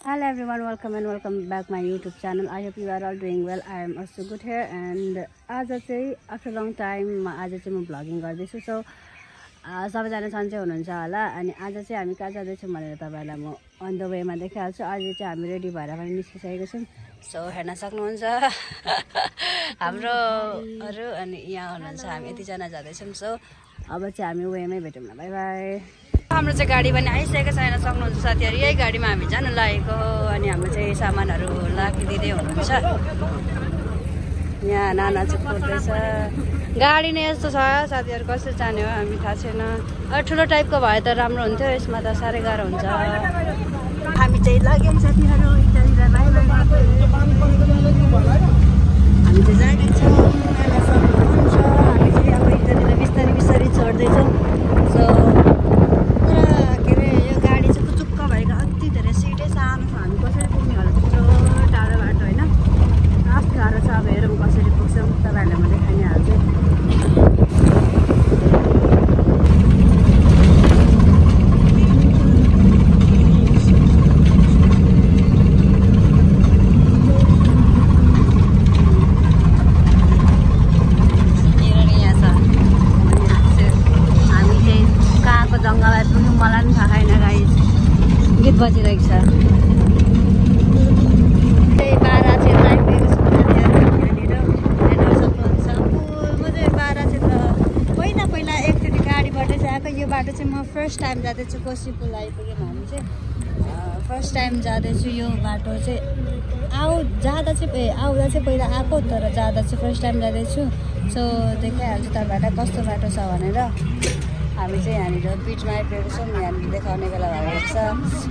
Hello everyone, welcome back my YouTube channel. I hope you are all doing well. I am also good here and आज चाहिँ after long time आज चाहिँ म vlogging गर्दैछु. So सबैजना सन्चै हुनुहुन्छ होला अनि आज चाहिँ हामी कहाँ जाँदैछौँ भनेर तपाईहरुलाई म on the way मा देखाइहाल्छु. आज चाहिँ हामी रेडी भएर पनि निस्किसकेको छौँ. So हेर्न सक्नुहुन्छ हाम्रो अरु अनि यहाँ हुनुहुन्छ हामी यति जना जाँदैछौँ. So अब चाहिँ हामी वे मै भेटौँ न. Bye bye. हाम्रो चाहिँ गाडी पनि आइसकेको छ हेर्न सक्नुहुन्छ साथीहरु. यही गाडीमा हामी जान लागेको हो अनि हाम्रो चाहिँ सामानहरु राखिदिदै हुनुहुन्छ. यहाँ नाना चाहिँ कुर्दैछ. गाडी नै यस्तो छ साथीहरु, कसरी जाने हो हामी थाहा छैन. ठुलो टाइपको भए त राम्रो हुन्थ्यो, यसमा त साह्रै गाह्रो हुन्छ. हामी चाहिँ लाग्यौं साथीहरु इटालीतिर. Bye bye. हामी चाहिँ जाँदैछौँ. नाना सक्नुहुन्छ हामी चाहिँ अब इटालीतिर बिस्तारै बिस्तारै चढ्दैछौँ. सो बजिरहेको छ. त्यही 12 क्षेत्र आइपुगेको छु यहाँनिर. हेर्न सक्नुहुन्छ. म चाहिँ 12 क्षेत्र पहिला एकचोटि गाडीबाटै चाहिँ आएको. यो बाटो चाहिँ म फर्स्ट टाइम जाँदैछु. कोशी पुल आइपुग्यौँ हामी चाहिँ. फर्स्ट टाइम जाँदैछु यो बाटो चाहिँ. आउँदा चाहिँ पहिला आएको तर जाँदा चाहिँ फर्स्ट टाइम जाँदैछु. सो देखाइहाल्छु तपाईँहरूलाई कस्तो बाटो छ भनेर. हामी चाहिँ यहाँनिर बिचमा आइपुगेको छौँ. यहाँनिर देखाउने बेला भएको छ.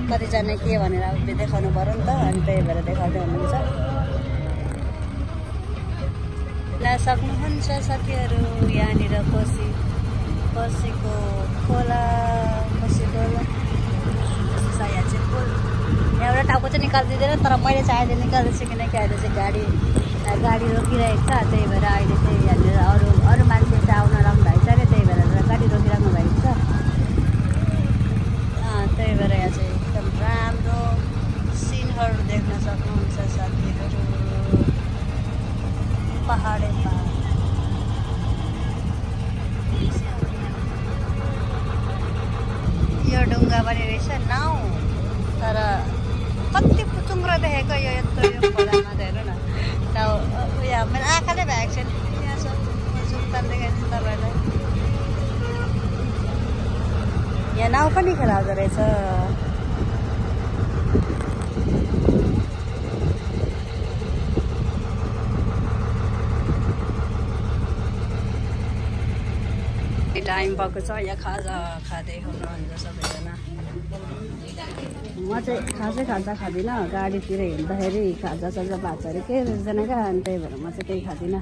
कतिजना के भनेर अब देखाउनु पर्यो नि त, अनि त्यही भएर देखाउँदै हुनुहुन्छ. सक्नुहुन्छ साथीहरू यहाँनिर कोशीको खोला. यहाँ चाहिँ पुल. एउटा टाउको चाहिँ निकालिदिँदैन तर मैले चाहिँ अहिले निकाल्दैछु किनकि अहिले चाहिँ गाडी रोकिरहेको छ. त्यही भएर अहिले चाहिँ यहाँनिर अरू मान्छे चाहिँ आउन लाग्नु भएको छ अरे, त्यही भएर गाडी रोकिराख्नु भएको छ. त्यही भएर यहाँ चाहिँ एकदम राम्रो सिनहरू देख्न सक्नुहुन्छ साथीहरू. पहाडै पहाड. यो ढुङ्गा पनि रहेछ नाउ, तर कति पुचुङ्ग्रो देखेको यो खोलामा त. हेर्नु न यहाँ मेरो आँखाले भएको छैन. यहाँ छ जुत्ता देखाइदिन्छु तपाईँलाई. यहाँ नाउ पनि खेलाउँदो रहेछ. टाइम भएको छ. यहाँ खाजा खाँदै हुनुहुन्छ सबैजना. म चाहिँ खाजा खाँदिनँ. गाडीतिर हिँड्दाखेरि खाजा भएको अरे के रहेछन् क्या, अनि त्यही भएर म चाहिँ त्यही खाँदिनँ.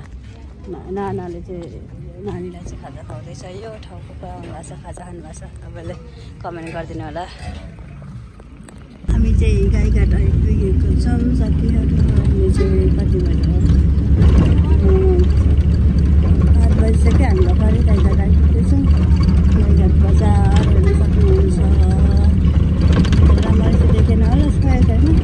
नानीलाई चाहिँ खाजा खुवाउँदैछ. यो ठाउँको आउनु भएको छ, खाजा खानु भएको छ. तपाईँले कमेन्ट गरिदिनु होला. हामी चाहिँ गाईघाट आइपुगेको छौँ साथीहरू. हामी चाहिँ कति बजी 8 बजिसक्यो. हामी भर्खरै गाईघाट आइपुगेछौँ. गाईघाट बजार हेर्न सक्नुहुन्छ. राम्ररी चाहिँ देखेन होला सायद होइन.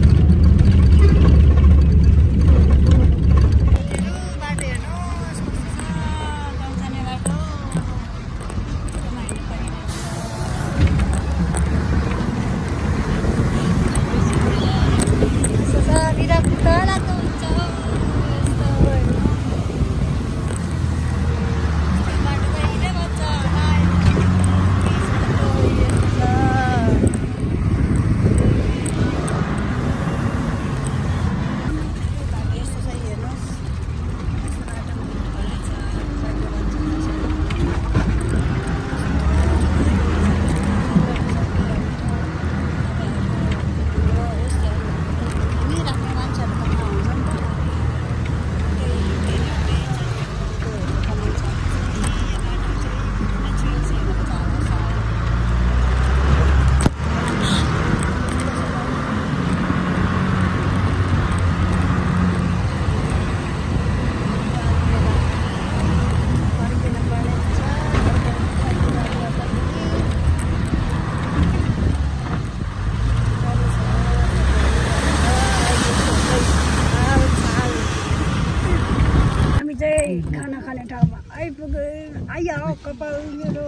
कपाल मेरो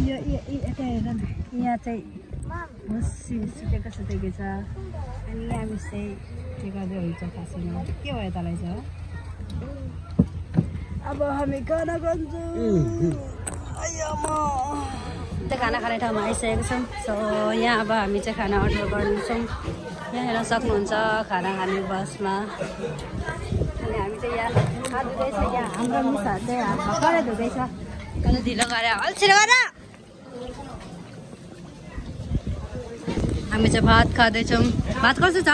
यो यता हेर न यहाँ चाहिँ भुसी सुतेको सुतेको छ अनि यहाँ मिस चाहिँ के गर्दै हुन्छ खासैमा के भयो तँलाई चाहिँ अब हामी खाना खान्छौँ खाना खाने ठाउँमा आइसकेको छौँ सो यहाँ अब हामी चाहिँ खाना अर्डर गर्नेछौँ यहाँ हेर्न सक्नुहुन्छ खाना खाने बसमा अनि हामी चाहिँ यहाँ हात धुँदैछ यहाँ हाम्रो मिसहरू चाहिँ हात भर्खरै धुँदैछ कहिले ढिलो गरे अल्छी गर हामी चाहिँ भात खाँदैछौँ भात कस्तो छ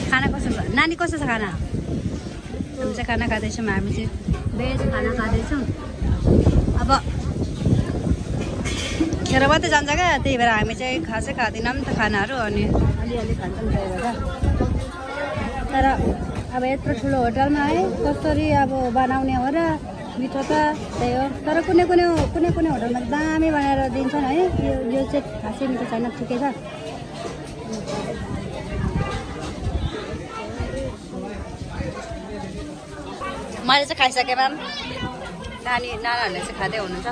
खाना कस्तो छ नानी कस्तो छ खाना हामी चाहिँ खाना खाँदैछौँ हामी चाहिँ भेज खाना खाँदैछौँ अब खेर मात्रै जान्छ क्या त्यही भएर हामी चाहिँ खासै खाँदैनौँ त खानाहरू अनि अलिअलि खान्छौँ त्यही भएर तर अब यत्रो ठुलो होटलमा है कसरी अब बनाउने हो र मिठो त त्यही हो तर कुनै होटलमा दामी बनाएर दिन्छन् है यो चाहिँ खासै मिठो छैन ठिकै छ मैले चाहिँ खाइसकेँ म्याम नानाहरूले चाहिँ खाँदै हुनुहुन्छ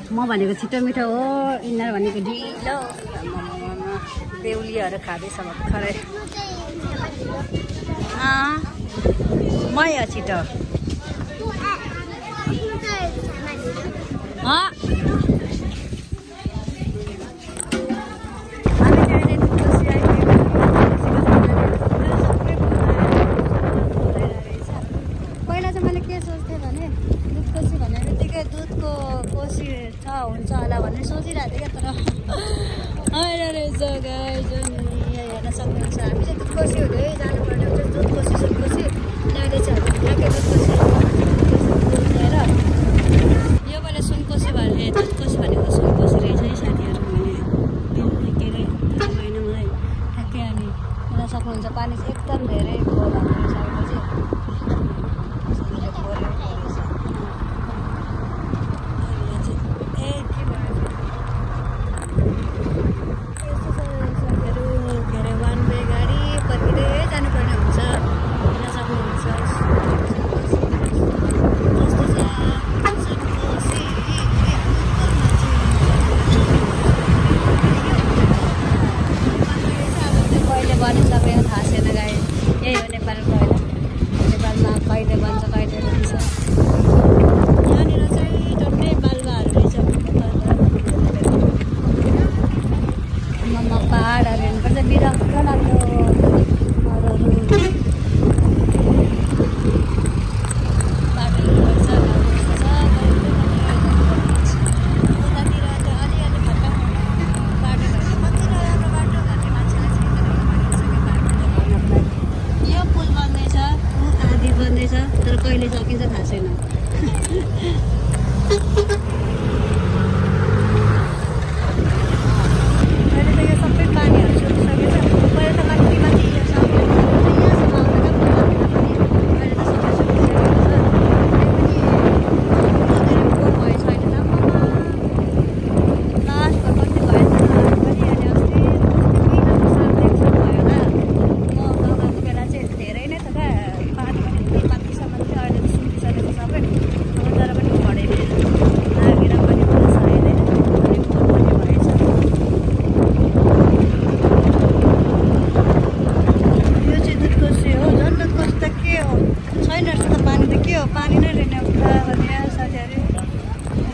म भनेको छिटो मिठो हो यिनीहरू भनेको ढिलो बेहुलीहरू खाँदैछ भर्खरै म यो छिटो पहिला चाहिँ मैले के सोच्थेँ भने दुधकोसी भन्ने बित्तिकै दुधको कोसी छ हुन्छ होला भन्ने सोचिरहेको थिएँ क्या तर होइन रहेछ गाइज हेर्न सक्नुहुन्छ हामी चाहिँ दुधकोसी हुँदै जानुपर्ने हुन्छ दुधकोसी सुनकोसी अहिले चाहिँ हामी ठ्याक्कै दुधकोसी बुझेर यो मैले सुनकोसी भने दुधकोसी भनेको सुनकोसी रहेछ है साथीहरू भने के अरे थाहा भएन मलाई ठ्याक्कै अनि हेर्न सक्नुहुन्छ पानी चाहिँ एकदम धेरै भयो हाम्रो साइडमा चाहिँ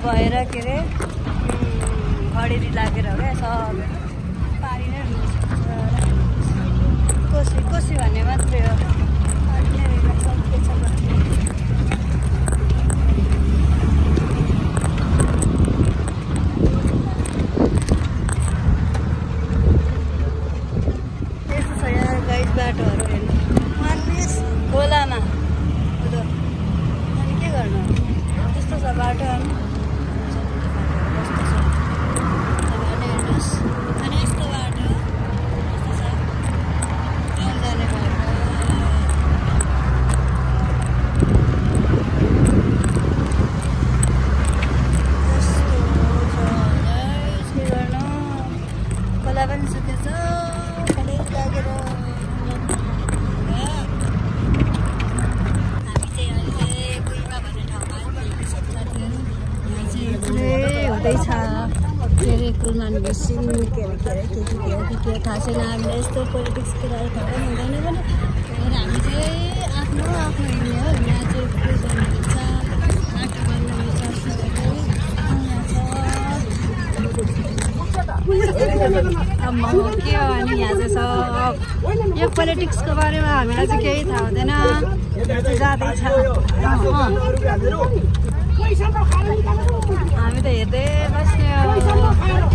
भएर के अरे खडेरी लागेर हो क्या सब पानी नै कोसी कोसी भन्ने मात्रै हो यस्तो छ यहाँ गाइस बाटोहरू हेर्नु मानिस खोलामा अनि के गर्नु त्यस्तो छ बाटो अनि यस्तो बाटो यस्तो छ गाउँ जाने बाटो जाँदैछ के अरे कुलमान घिसिङ के थाहा छैन हामीलाई यस्तो पोलिटिक्स कुराहरू थाहा पनि हुँदैन पनि तर हामी चाहिँ आफ्नो हिँड्ने हो यहाँ चाहिँ प्रेसिडेन्ट हुनुहुन्छ बाटो बन्दैछ आम्मा के हो अनि यहाँ चाहिँ सब यो पोलिटिक्सको बारेमा हामीलाई चाहिँ केही थाहा हुँदैन जाँदैछ हामी त हेर्दै बस्ने हो हामीलाई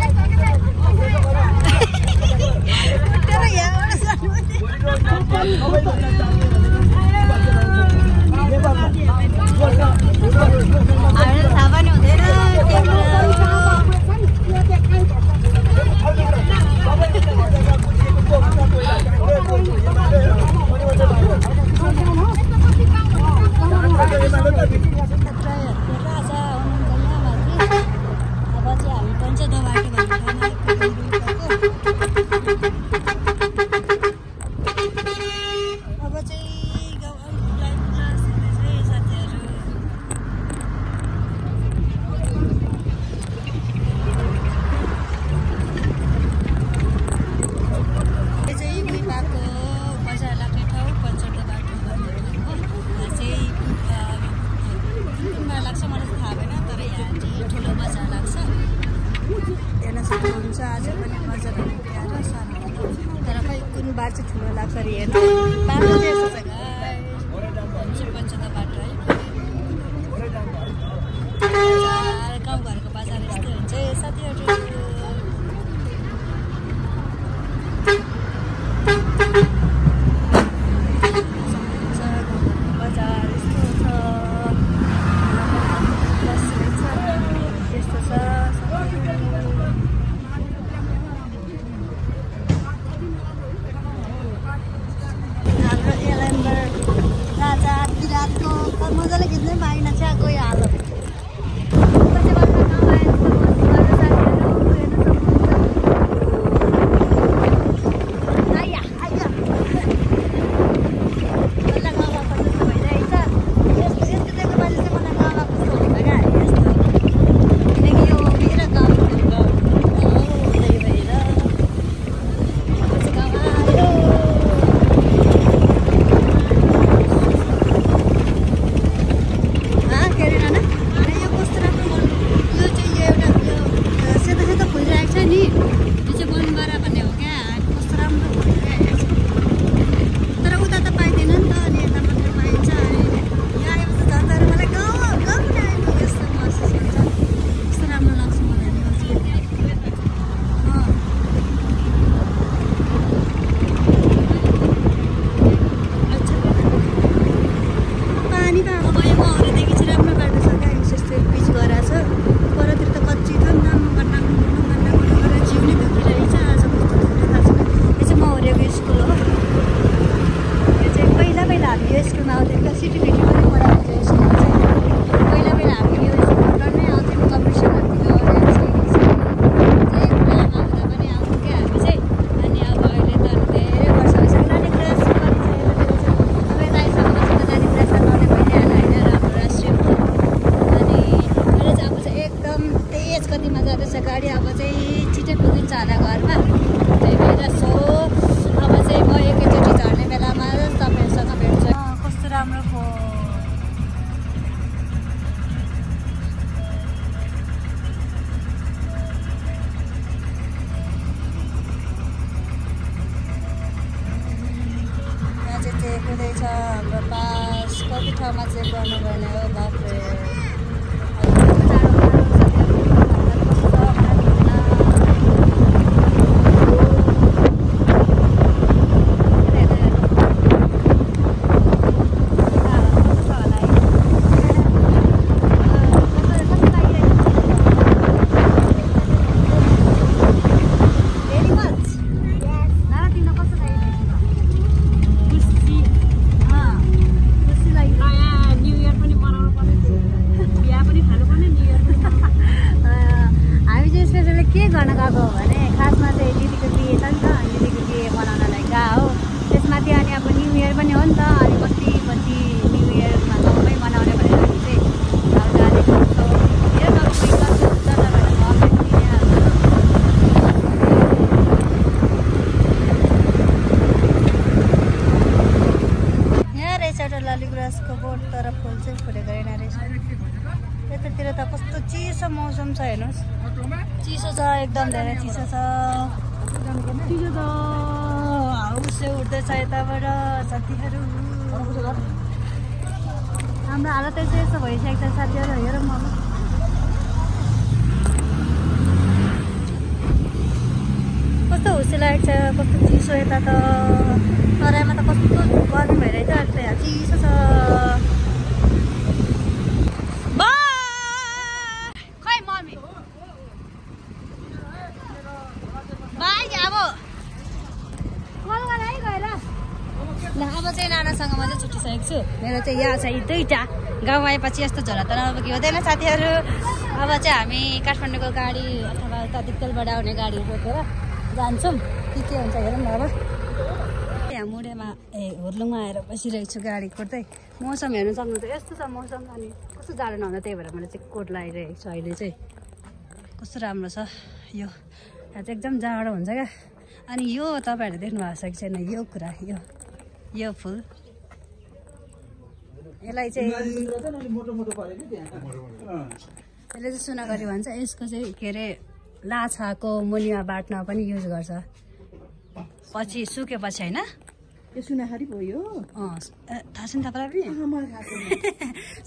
थाहा पनि हुँदैन बार चाहिँ ठुलो लाग्छ अरे हेर्नु बाटो चाहिँ यस्तो छ पञ्चता बाटो है गाउँघरको बजार यस्तो हुन्छ साथीहरू बजार यस्तो छ यस्तो छ मजाले खिच्नै पाइन चाहिँ कोही हाल हुँदैछ हाम्रो पास कति ठाउँमा चेक गर्नुपर्ने हो बाफ्रे चिसो छ एकदम धेरै चिसो छ हाउसे उठ्दैछ यताबाट साथीहरू हाम्रो हालत चाहिँ यस्तो भइसकेको छ साथीहरू हेरौँ अब कस्तो हुस्से लागेको छ कस्तो चिसो यता त तराईमा त कस्तो गर्मी भइरहेछ अहिले त यहाँ चिसो छ अब चाहिँ नानासँग म चाहिँ छुट्टिसकेको छु मेरो चाहिँ यहाँ छ यी दुईवटा गाउँ आएपछि यस्तो झोला त अब के हुँदैन साथीहरू अब चाहिँ हामी काठमाडौँको गाडी अथवा उता दिक्तेलबाट आउने गाडी रोकेर जान्छौँ के हुन्छ हेरौँ न अब यहाँ मुडेमा हुर्लुङमा आएर बसिरहेको छु गाडी कुर्दै मौसम हेर्नु सक्नुहुन्छ यस्तो छ मौसम अनि कस्तो जाडो नहुँदा त्यही भएर मैले चाहिँ कोट लगाइरहेको छु अहिले चाहिँ कस्तो राम्रो छ यो यहाँ चाहिँ एकदम जाडो हुन्छ क्या अनि यो तपाईँहरूले देख्नु भएको छ कि छैन यो कुरा यो फुल यसलाई चाहिँ सुनाखरी भन्छ यसको चाहिँ के अरे लाछाको मुनिमा बाट्न पनि युज गर्छ पछि सुकेपछि होइन यो सुनाखरी भयो थाहा छैन तपाईँलाई पनि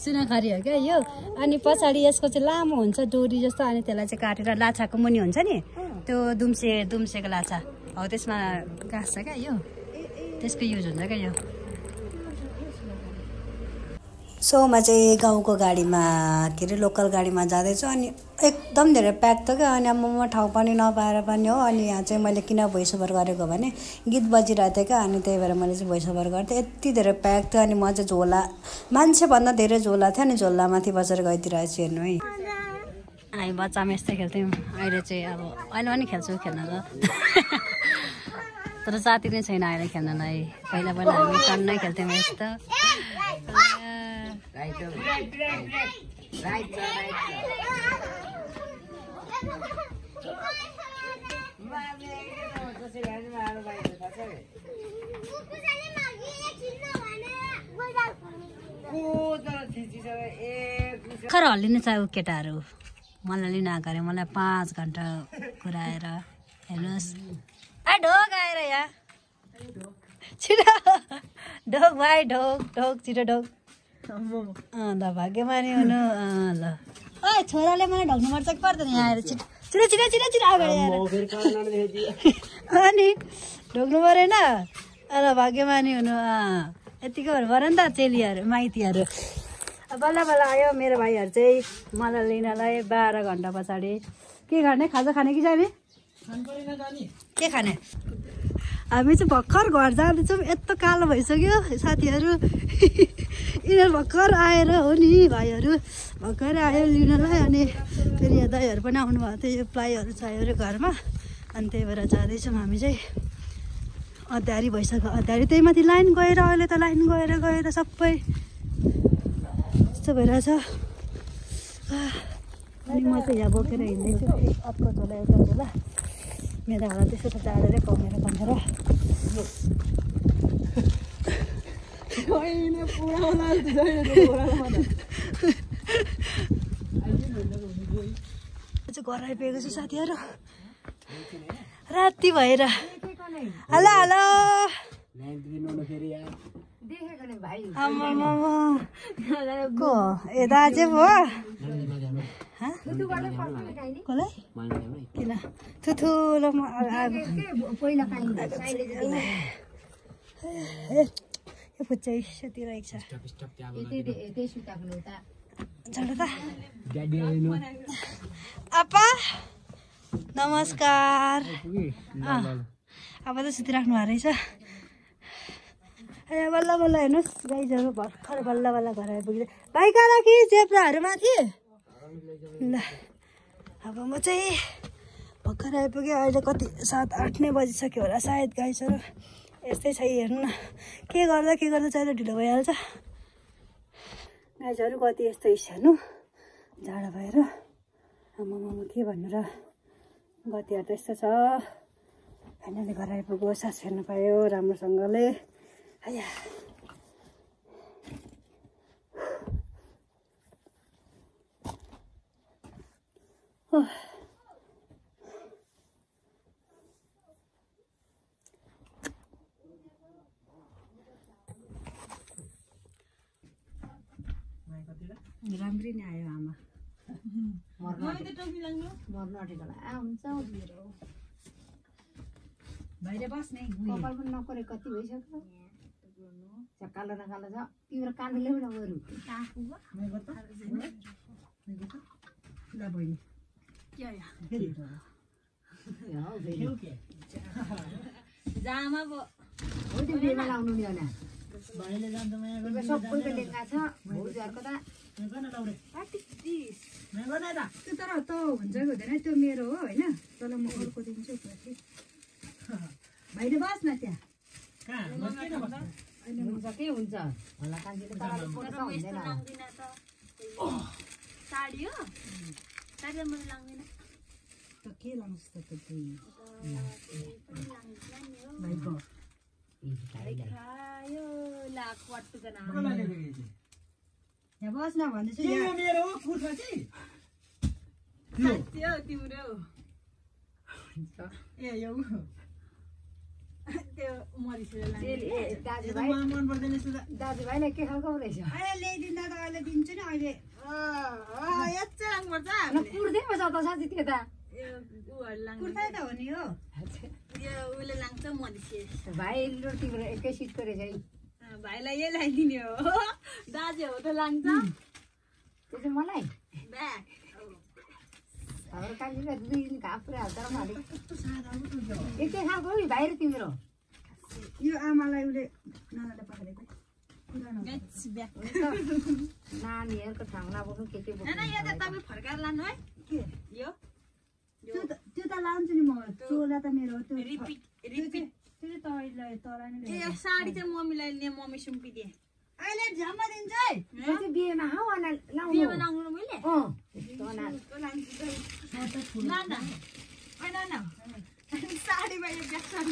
सुनाखरी हो क्या यो अनि पछाडि यसको चाहिँ लामो हुन्छ डोरी जस्तो अनि त्यसलाई चाहिँ काटेर लाछाको मुनि हुन्छ नि त्यो दुम्सेको लाछा हो त्यसमा गाँस्छ क्या यो त्यसको युज हुन्छ क्या यो सो म चाहिँ गाउँको गाडीमा के अरे लोकल गाडीमा जाँदैछु अनि एकदम धेरै प्याक त क्या अनि अब म ठाउँ पनि नपाएर पनि हो अनि यहाँ चाहिँ मैले किन भोइस ओभर गरेको भने गीत बजिरहेको थियो क्या अनि त्यही भएर मैले चाहिँ भोइस ओभर गर्थेँ यति धेरै प्याक थियो अनि म चाहिँ झोला मान्छेभन्दा धेरै झोला थियो अनि झोलामाथि बसेर गइदिरहेको छु हेर्नु है हामी बच्चामा यस्तै खेल्थ्यौँ अहिले चाहिँ अब अहिले पनि खेल्छु खेल्न त तर साथी नै छैन अहिले खेल्नलाई पहिला हामी टन्नै खेल्थ्यौँ यस्तो खर हल्लिनु छ ऊ केटाहरू मलाई लिन आएको अरे मलाई 5 घन्टा कुराएर हेर्नुहोस् ढोक आएर यहाँ छिटो ढोक भाइ ढोक छिटो ढोक ल भाग्यमानी हुनु ल ओ छोराले मलाई ढोक्नुपर्छ कि पर्दैन यहाँ आएर छिटो छिटो छिटो छिटो छिटो अगाडि आएर अनि ढोक्नु परेन ल भाग्यमानी हुनु यतिको भएर नि त चेलीहरू माइतीहरू बल्ल बल्ल आयो मेरो भाइहरू चाहिँ मलाई लिनलाई 12 घन्टा पछाडि के गर्ने खाजा खाने कि जाने के खाने हामी चाहिँ भर्खर घर जाँदैछौँ यत्रो कालो भइसक्यो साथीहरू यिनीहरू भर्खर आएर हो नि भाइहरू भर्खर आयो लिनलाई अनि फेरि यहाँ दाइहरू पनि आउनु भएको थियो यो प्लाईहरू चाहियो अरे घरमा अनि त्यही भएर जाँदैछौँ हामी चाहिँ अँध्यारी भइसक्यो अँध्यारी त्यही माथि लाइन गएर अहिले त लाइन गएर सबै यस्तो भइरहेछ अनि म चाहिँ यहाँ बोकेर हिँड्दैछु अर्को झोला एउटा झोला मेरो हालत त्यसो त जाडोले कमेर चाहिँ घर आइपुगेको छु साथीहरू राति भएर हेलो हेलो को ए दाजु भयो किन ठुलो यो फुच्चै सेतिरहेको छ अपा नमस्कार अब त सुतिराख्नु भएको रहेछ ए बल्ल बल्ल हेर्नुहोस् गाईहरू भर्खर बल्ल बल्ल घर आइपुग्यो भाइ कहाँ राखी जेब्राहरू माथि ल अब म चाहिँ भर्खर आइपुगेँ अहिले कति 7-8 नै बजिसक्यो होला सायद गाईहरू यस्तै छ हेर्नु न के गर्दा चाहिँ ढिलो भइहाल्छ गाईहरू कति यस्तो हेर्नु जाडो भएर आमामा के भन्नु र गतिहरू त यस्तो छ फाइनली घर आइपुग्यो सास फेर्न पायो राम्रोसँगले आया राम्रै नै आयो आमा मर्नु आँटेको हुन्छ भाइले बस्ने कपाल पनि नकोरे कति भइसक्यो कालो न कालो छ तिम्रो कानले पनि नगरु ल बहिनी जामा हो त्यो बेमा लाउनु नि होला सबैको लेखा छ भौजूहरूको त त्यो तर त हुन्छ कि हुँदैन त्यो मेरो हो होइन तर म अर्को दिन्छु भाइले बस् न त्यहाँ हुन्छ के हुन्छ होला कान्छीले तराले फोटो हुँदैन साडी हो साडी मैले लाउँदिन त के लाउँछ त भाइको यहाँ बस् न भन्दैछु तिम्रो दाजुभाइलाई के खालको रहेछ ल्याइदिँदा त अहिले दिन्छु नि अहिले कुर्दै पो छ त साथी त्यता कुर्ता त हो नि हो उसले लान्छ मरिसे भाइ र तिम्रो एकै सिटको रहेछ है भाइलाई यही लगाइदिने हो दाजु हो त लान्छ त्यो चाहिँ मलाई ब्याग हाम्रो कान्छीले 2 दिन घाँस पुरै हाल्छ र मैले एकै खालको नि भाइ र तिम्रो यो आमालाई उसले नानाले पठाइदिएको नानीहरूको ठाउँमा बोक्नु के बोक्नु फर्काएर लानु है के यो त्यो त लान्छु नि म चोला त मेरो त्यो रिपिट त्यो चाहिँ तपाईँलाई साडी चाहिँ मम्मीलाई लिएँ मम्मी सुम्पिदिए अहिले झ्यामा दिन्छ है त्यो बिहेमा हौ अनि लाउनु बिहेमा लाउनु मैले साडी मैले ब्याग साडी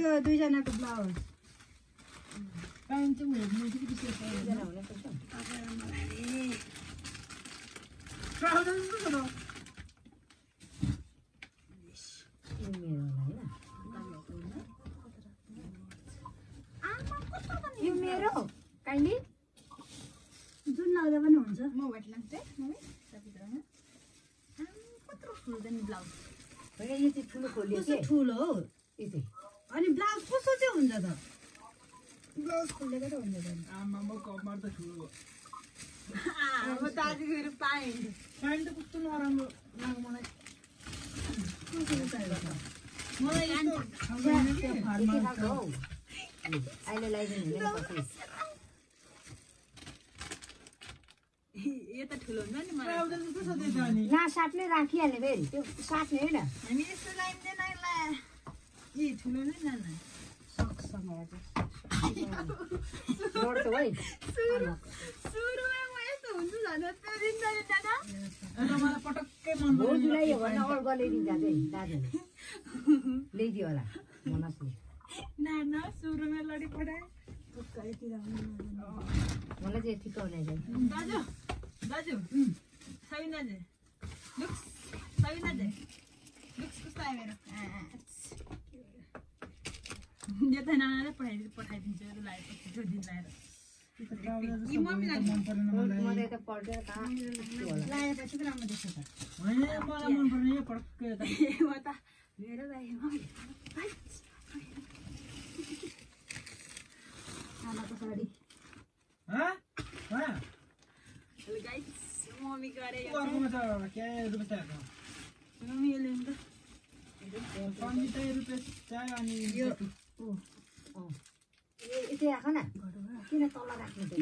यो 2 जनाको ब्लाउज पाइन्छ म हेर्नु कि विशेष जना हुने पर्छ यो मेरो काइन्डी जुन लाउँदा पनि हुन्छ म वाइट लान्छु है कत्रो फुल्दैन ब्लाउज होइन यो चाहिँ ठुलो खोलियो के ठुलो हो यो चाहिँ अनि ब्लाउज कस्तो चाहिँ हुन्छ त ब्लाउज खोलेको त हुन्छ त आमामा कमर त ठुलो म दाजुहरू पाएँ प्यान्ट त कस्तो नराम्रो लाग्यो मलाई अहिले लगाइदिनु हुँदैन पछि यो त ठुलो हुन्छ नि नसाट्ने राखिहाल्ने फेरि त्यो साट्ने होइन हामी यस्तो लाइँदैन ए ठुलो नै जान सक्सँग लड्छ है सुरुमा म यस्तो हुन्छु झन् त्यो दिन जाने दादा मलाई पटक्कै मन भोजुलाई हो भने अल गलेरिन्छ चाहिँ दाजुले ल्याइदियो होला मनसले नाना सुरुमा लडी पठाए मलाई चाहिँ ठिक हुने चाहिँ दाजु दाजु सबिना दाजु लुक्स सबिना दाजु लुक्स कस्तो आयो मेरो यो त नानाले पठाइदिन्छु लगाएपछि त्यो दिन लगाएर मलाई त पल्टेर कहाँ लगाएपछि त राम्रो देख्छ त होइन मलाई मन पर्ने यो पटक्कै म त मेरो लागि आमाको साडी गाइस मम्मी गरे अर्कोमा छ क्या रुपियाँ मम्मी यसले नि त 5 रुपियाँ चाहियो अनि यो यतै आएको न किन तल राख्नु त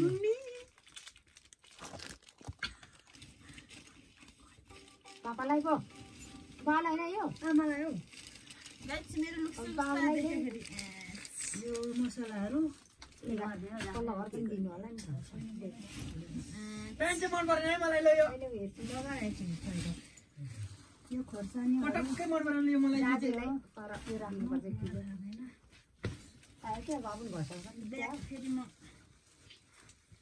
पापालाई पो बालाई नै यो आमालाई हो गाइस मेरो लुक्स यो मसलाहरू तल हर्किन दिनु होला नि प्यान्ट चाहिँ मन परेन है मलाई ल्यायो यो खोर्सानी पटक्कै मन परेन यो मलाई दाजुलाई तर यो राख्नुपर्छ किलो आयो क्या बाबुल घटाउँछ फेरि म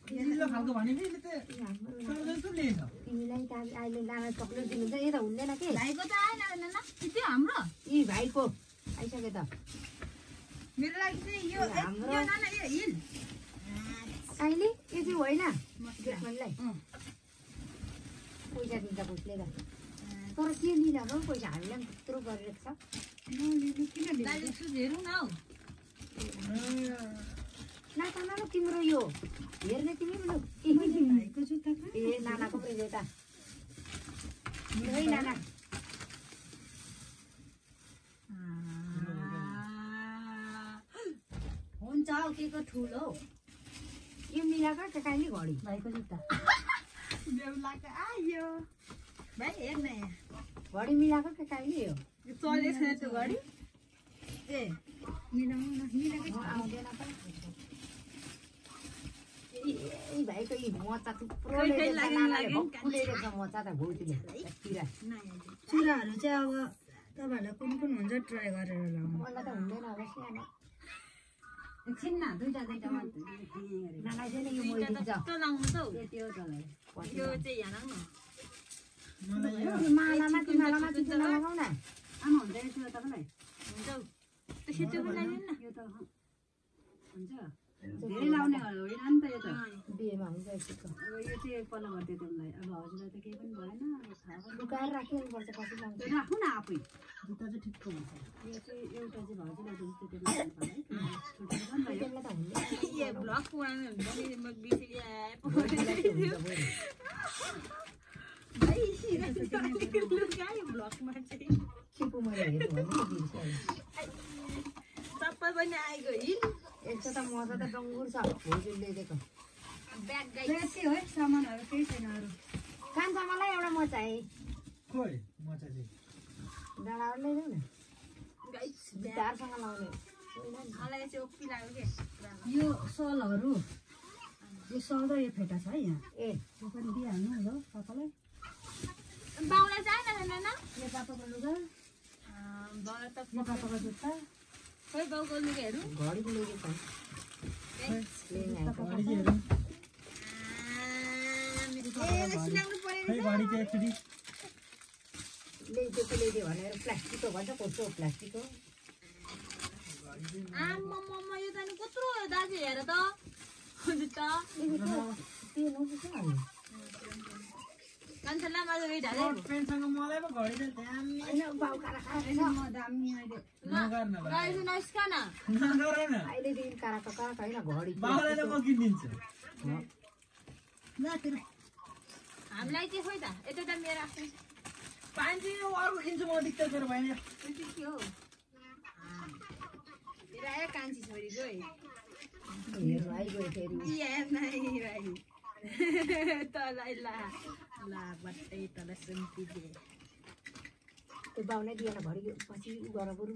चिल्लो खालको भनेको यसले त हाम्रो जस्तो लिएछ तिमीलाई त अहिले लाना चक्लेट दिनुहुन्छ यो त हुँदैन के भाइको त आएन नाना त्यो हाम्रो यी भाइको आइसक्यो त मेरो लागि चाहिँ यो हाम्रो- यो नाना यो हिल अहिले यो चाहिँ होइन दुश्मनलाई पैसा दिन्छ भुटले त तर के लिन हो पैसा हामीलाई पनि त्यत्रो गरिरहेको छ नलिनु किन दाजु सुझ हेरौँ न हौ नाता तिम्रो यो हेर्ने तिमी पनि भाइको जुत्ता ए नानाको पनि त है नाना हुन्छ हौ के को ठुलो यो मिलाएको काकाले घडी भाइको जुत्ता बेहुलाको आयो भाइ हेर्न यहाँ घडी मिलाएको काकाले हो चलेको छैन त्यो घडी ए मिलाउनु न मिलाएको आउँदैन त ए भाइको यी मोचा थुप्रो खै खै लाग्यो, लाग्यो। रहेछ मोचा त भौतीले किरा चुराहरू चाहिँ अब तपाईँहरूलाई कुन कुन हुन्छ ट्राई गरेर लाउनु मलाई त हुँदैन अब सानो एकछिन न दुईटा दुईटा नानाले चाहिँ यो मैले दिन्छ लाउनु त हौ त्यो चलाइ यो चाहिँ यहाँ न मलाई यो मालामा तिमीलाई लगाउ न आमा हुँदैन त्यो तपाईँलाई हुन्छ हौ त्यो सेतो पनि लाग्दैन न यो त हुन्छ धेरै लाउने होइन नि त यो त बिहेमा हुन्छ यस्तो अब यो चाहिँ पल्लो गरिदियो तिमीलाई अब हजुरलाई त केही पनि भएन थाहा पनि लुकाएर राखिहाल्नुपर्छ पछि लाउँछ राख्नु न आफै जुत्ता चाहिँ ठिक्क हुन्छ यो चाहिँ एउटा चाहिँ भाउजूलाई दिन्छु त्यो बेला त्यसलाई त हुँदैन ए ब्लग पुरानो हुन्छ नि म बिर्सिए ब्लगमा चाहिँ छिपो मैले हेरेँ भने बिर्सिहाल्यो सबै पनि आएको हिल यस्तो त मजा त डङ्गुर छ भोजुले ल्याइदिएको ब्याग गाई त्यही हो है सामानहरू केही छैन अरू कान्छ मलाई एउटा मोचा है खोइ मोचा चाहिँ डाँडाहरू ल्याइदेऊ न गाई गिटारसँग लाउने मलाई चाहिँ ओपी लाग्यो के यो सलहरू यो सल र यो फेटा छ है यहाँ ए यो पनि दिइहाल्नु ल पापालाई बाउलाई चाहिँ न यो पापाको लुगा बाउ त यो पापाको जुत्ता खोइ बाउको लुगाहरू घडीको ल्याइदिएको घडी चाहिँ हेरौँ सिलाउनु खै पऱ्यो घडी चाहिँ एकचोटि ल्याइदियो भनेर प्लास्टिकको भन्छ कस्तो प्लास्टिकको आम्मामा यो त नि कत्रो दाजु हेर त जुत्ता त्यो नबुझ्छ कान्छालाई आज वेट हाले सर्ट पेन्टसँग मलाई पो घडी चाहिँ दामी होइन बाउ कारा खाएर म दामी अहिले नगर न भाइ। गाइस नस्का न नगर न अहिलेदेखि काराको कारा होइन घडी बाउलाई त म किनिदिन्छु हामीलाई चाहिँ खोइ त यता त मेरो आफ्नो पाँची अर्को किन्छु म दिक्क गरेर भएन त्यो चाहिँ के हो तेरो आयो कान्छी छोरीको है हेर्नु आइगयो फेरि तँलाई ला बट्टै तँलाई सुन्ती दे त्यो बाउलाई दिएन घडी पछि उ गर बरु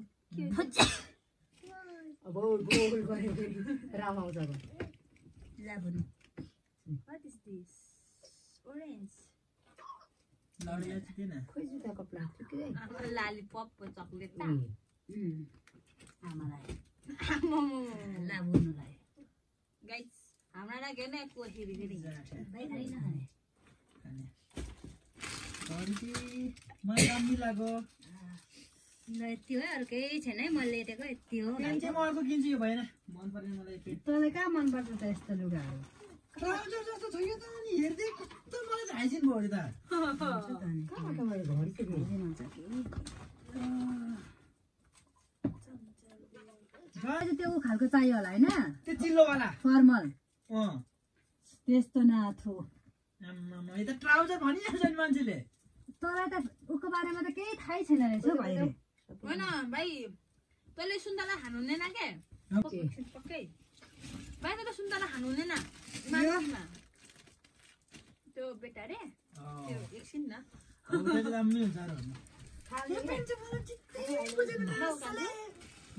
अब बोल गऱ्यो फेरि राम आउँछ अब ला भन्नु What is this? Orange. लडीलाई चाहिँ किन खोइ जुत्ताको प्लास्टिक लालीपप चकलेट आमालाई लाबुनुलाई गाइस हाम्रा लागि नै कोसेरी फेरि खाने घडी चाहिँ मलाई दामी लाग्यो यति हो अरू केही छैन है मैले लिएको यति हो पेन चाहिँ म अर्को किन्छु यो भएन मन पर्ने मलाई पेन तँलाई कहाँ मनपर्छ त यस्तो लुगाहरू ट्राउजर जस्तो छ यो त अनि हेर्दै कस्तो मलाई त हाइजिन भयो त कहाँबाट मैले घडी चाहिँ दिएँ अझै त्यो खालको चाहियो होला होइन त्यो चिल्लोवाला फर्मल अँ त्यस्तो नाथो आम्मामा यो त ट्राउजर भनिहाल्छ नि मान्छेले तँलाई त उसको बारेमा त केही थाहै छैन रहेछ हौ भाइले होइन भाइ तैँले सुन्तला खानु हुँदैन के पक्कै भाइले त सुन्तला खानु हुँदैन मान्छेमा त्यो बेटा रे त्यो एकछिन न अब चाहिँ दामी हुन्छ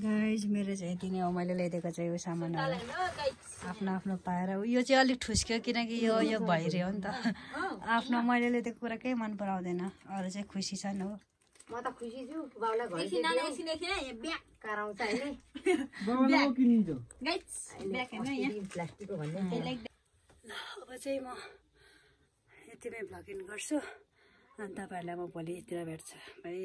गाइज मेरो चाहिँ यति नै हो मैले ल्याइदिएको चाहिँ यो सामानहरू ल गाइस आफ्नो आफ्नो पाएर यो चाहिँ अलिक ठुस्क्यो किनकि यो भइरह्यो नि त आफ्नो मैले ल्याइदिएको कुरा केही मन पराउँदैन अरू चाहिँ खुसी छन् हो म त खुसी छु बाउलाई घडी एकछिन नाना एकछिन एकछिन है ब्याग कराउँछ होइन बाबालाई म किनिदिन्छु गाइस ब्याग हेर्नु यहाँ प्लास्टिकको भन्ने चाहिँ म यतिमै भ्लगिङ गर्छु अनि तपाईँहरूलाई म भोलितिर भेट्छु बाई।